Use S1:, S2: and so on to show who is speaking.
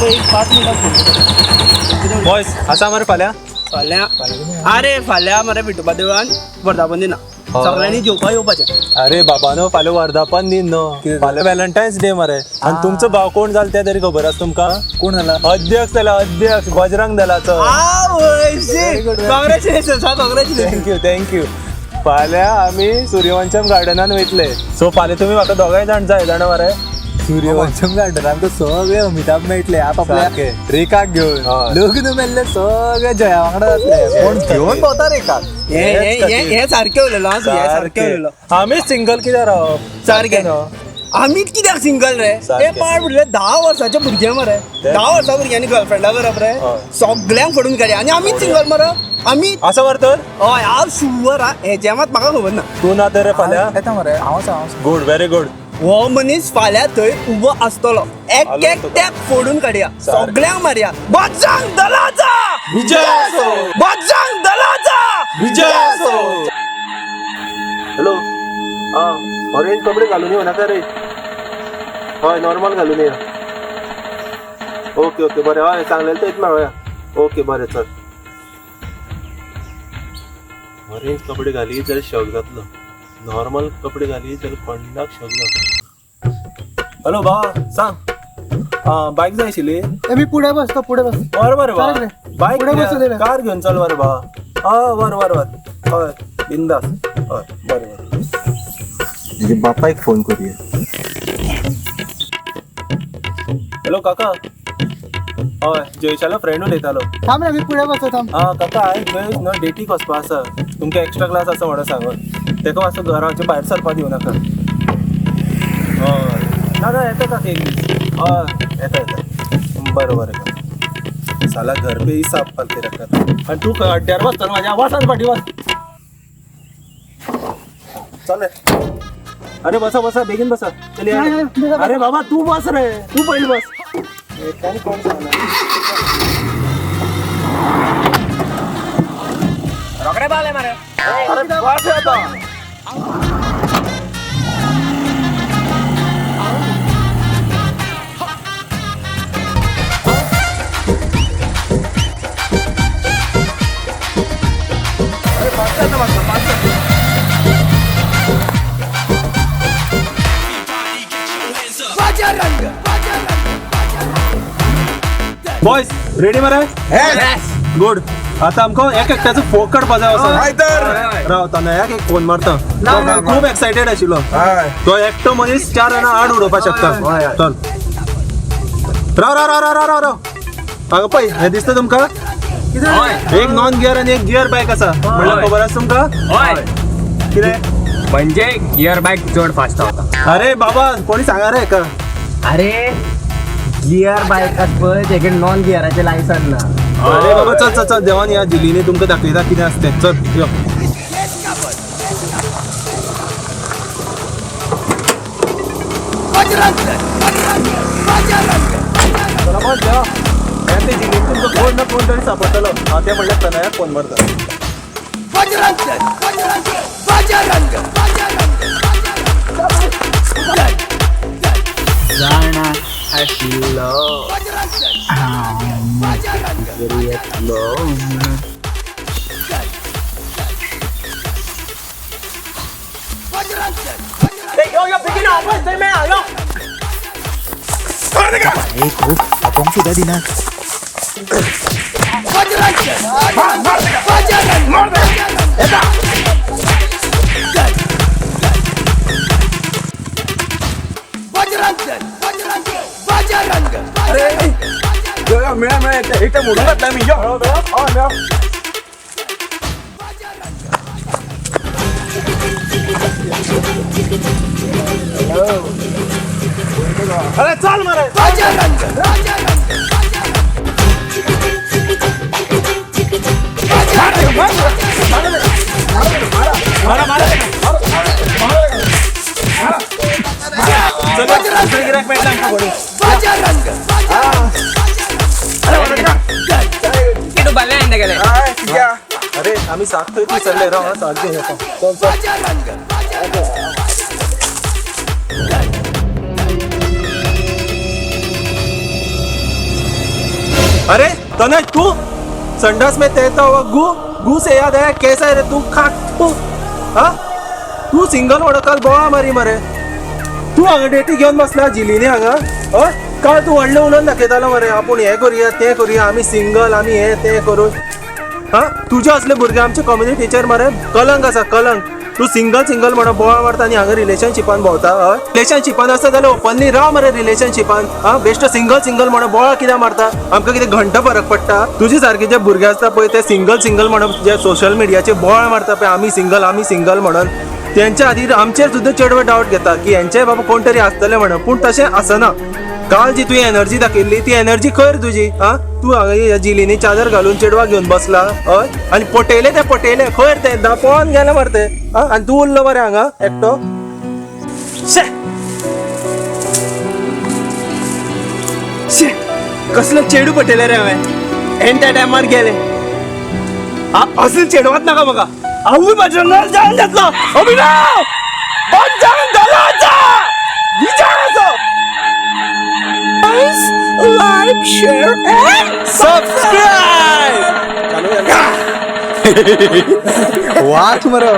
S1: एक 5 मिनटां.
S2: बॉयज आसा मरे फाल्यां?
S1: फाल्यां अरे फाल्यां मरे विठोबा देवळान वर्धापन दिना, सगळ्यांनी जेवपा येवपाचें.
S2: अरे बाबा न्हू फाल्यां वर्धापन दिन न्हू, फाल्यां व्हॅलेंटायन्स डे मरे. आनी तुमचो भाव कोण जाला तें तरी खबर आसा तुमकां?
S3: कोण जाला?
S2: अध्यक्ष जाला, अध्यक्ष Bajrang दलाचो.
S1: Congratulation, congratulation.
S2: Thank you thank you. फाल्यां आमी सूर्यवंशम गार्डनान वयतले, सो फाल्यां तुमी म्हाका दोगांय जाण जाय जाणा मरे.
S3: सूर्यवंशम गार्डन आमकां सगळे अमिताभ मेळटले आप आपल्या रेखाक घेवन. लग्न मेल्ले सगळे जया वांगडा जातले, कोण घेवन भोंवता रेखाक.
S1: हे सारकें उलयलो, हे सारकें उलयलो.
S2: आमी सिंगल कित्याक रावप?
S1: सारकें, आमी कित्याक सिंगल रे? हे पाड म्हणल्यार 10 वर्साचे भुरगे मरे, 10 वर्सां भुरग्यांनी गर्लफ्रेंडा करप रे, सगळ्यांक फोडून काडया आनी आमीच सिंगल मरे. आमी
S2: आसा मरे तर?
S1: हय हांव शुवर आहा, हेजें मात म्हाका खबर ना.
S2: तूं ना तर रे फाल्यां?
S3: येता मरे, हांव आसा, हांव.
S2: Good, very good.
S1: हो मनीस फाल्यां थंय उबो आसतलो, एक एकट्याक फोडून काडया, सगळ्यांक मारया. बजरंग दलाचा
S2: विजय असो,
S1: बजरंग दलाचा
S2: विजय असो. हॅलो, आं ऑरेंज कपडे घालून येऊ नाका रे. हय नॉर्मल घालून या. ओके ओके बरें, हय सांगलें थंयच मेळोया. ओके बरें चल. ऑरेंज कपडे घाली जाल्यार शक जातलो, नॉर्मल कपडे घाली जाल्यार कोणाक शक जातलो. हॅलो भावा सांग, बायक जाय आशिल्ली?
S4: मी पुढे बसतो, पुढे बस.
S2: बरें बरें भावा, बायक कार घेवन चल बरें भावा. हय बरें बरें बरें, हय बिंदास. हय बरें बरें.
S3: बापायक फोन करूया.
S2: हॅलो काका, हय जयशालो फ्रेंड उलयतालो.
S4: थांब रे, मी पुढे बसतो, थांब.
S2: आं काका, हांवें जयेश न्हू डेटीक वचपा आसा, तुमकां एक्स्ट्रा क्लास आसा म्हणून सांगून तेका मातसो घराच्या भायर सरपा दिवं नाका. हय ना ना येता काका एक दीस. हय येता येता, बरें बरें काका. साला घर पे ही साफ पालते रखा. आनी तूं खंय अड्ड्यार बसतलो म्हाज्या? वच फाटी वच. चल. अरे बसा बसा, बेगीन बसा. चल. अरे बाबा तू बस रे, तू पयलीं बस. कोण सांगला?
S1: रोकडे पावले मरे.
S2: अरे बस आता. बॉयज रेडी मरे? गुड. आता आमकां एक एकट्याचो फोक काडपा जाय वचोन. राव तनयाक एक फोन मारता, खूब एक्सायटेड आशिल्लो तो. एकटो मनीस 4 जाणां आड उडोवपाक शकता. चल राव राव राव राव राव राव. हांगा पळय, हें दिसता तुमकां? एक नॉन गियर आनी एक गियर बायक आसा म्हणल्यार खबर आसा तुमकां? कितें
S5: म्हणजे गियर बायक चड फास्ट वता.
S2: अरे बाबा कोणी सांगा रे हेका.
S5: अरे गियर बायक पळय तेगे नॉन गियराचें लायसन ना.
S2: अरे बाबा चल चल चल, देवान ह्या जिलीने तुमकां दाखयता कितें आसता तें. चल यो. ते जिलीन तुमकां कोण ना कोण तरी सापडटलो. हांव तें म्हणल्यार तनयाक फोन मारता.
S5: जाणा आशिल्लो येतलो.
S3: आपोंक सुद्दां दिना.
S1: मेळ्या मेळ्या, एक मोडून घातला मी. यो हय मेळ्या.
S2: अरे चल मरे.
S5: तेगेले.
S2: अरे आमी साक थंय विसरले, राव हा, साक घेवन येता. चल चल. अरे तनय, तू संडास में तैरता हुआ गु गु से याद आया, कैसा है रे तू? खाक तू. हा, तू सिंगल म्हणून काल बोळा मारी मरे. तू हांगा डेटी घेवन बसला जिलीनी हांगा. हय, काल तूं व्हडलें उलोवन दाखयतालो मरे, आपूण हें करुया तें करुया, आमी सिंगल, आमी हें तें करून. हा, तुजे असले भुरगे आमच्या कम्युनिटीचेर मरे कलंक आसा, कलंक. तूं सिंगल सिंगल म्हणून बोवाळ मारता आनी हांगा रिलेशनशिपान भोंवता. हय, रिलेशनशिपान आसता जाल्यार ओपनली राव मरे रिलेशनशिपान. हा, बेश्टो सिंगल सिंगल म्हणून बोवाळ कित्याक मारता? आमकां कितें घंटो फरक पडटा? तुजे सारके जे भुरगे आसता पळय, ते सिंगल सिंगल म्हणून जे सोशल मिडियाचेर बोवाळ मारता पळय, आमी सिंगल आमी सिंगल म्हणून, तेंच्या खातीर आमचेर सुद्दां चेडवे डावट घेता की हेंचे बाबा कोण तरी आसतले म्हणून. पूण तशें आसना. काल जी तुवें एनर्जी दाखयल्ली ती एनर्जी खंय रे तुजी? हा, तूं हांगा ह्या जिलीनी चादर घालून चेडवाक घेवन बसला. हय, आनी पटयले ते पटयले खंय रे ते दापोवन गेले मरे ते. हा, आनी तूं उरलो मरे हांगा एकटो.
S1: शे शे, कसलं चेडू पटयलें रे हांवें. एन त्या टायमार गेले. असलं चेडवात नाका म्हाका. हांवूय बजरंग जावन जातलो. अभिनव बजरंग दलाचा विचार असो. Like, share and subscribe.
S3: वाच मरो.